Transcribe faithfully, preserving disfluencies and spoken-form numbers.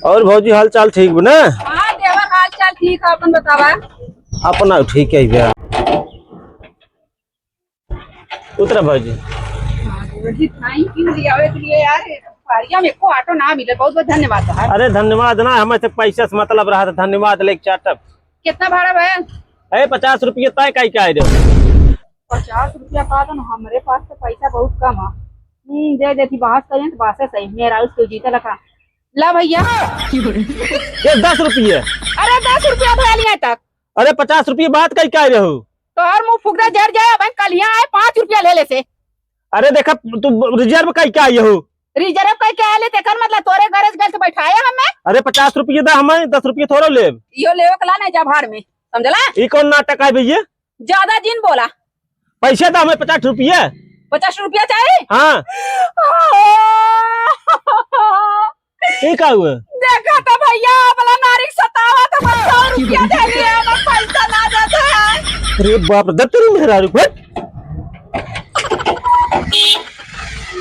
और भौजी, हाल चाल ठीक बा ना? हाँ देवर, हाल चाल ठीक है, अपन बतावा। अपना ठीक है भैया। उतरा भौजी। हाँ देवर जी, thank you लियावे के लिए यार, दुपहरिया में एको ऑटो ना मिले, बहुत बहुत धन्यवाद तोहार। अरे धन्यवाद ना, हमें से पैसा से मतलब रहा था, धन्यवाद लेके चाटब। कितना भाड़ा भैया? अरे पचास रुपया तय काई के आए रहे। पचास रुपया का तो ना, हमरे पास तो पैसा बहुत कम है। हम्म, दे देती, बात करें तो बात है सही, मेरा उसको जीता लगा। ला भैया। ये दस रुपये। अरे दस रुपया भैया लिया तक। अरे पचास रुपये बात कई का रहो? तोहर मुंह फुकरा जर जाए, अब कल यहाँ आए पाँच रुपया ले ले से। अरे देखा, तू रिजर्व कई का आई हो? रिजर्व कई के आले, तेकर मतलब तोरे गरज गल से बैठाए हमें। अरे पचास रुपये दा हमें, दस रुपये थोड़ा लेब। यो लेवे के ला नहीं जा भाड़ में, समझला? ई कौन नाटक है भैया? ज्यादा जिन बोला। पैसे दा हमें पचास रुपये। पचास रुपया चाहिए? हाँ। ई का हुआ? देखा तो भैया, अपना नारी सतावा तो बस सौ रुपया दे दिए, हमार पैसा ना देते हैं। अरे बाप रे, दत्तरी मेहरारू, हट।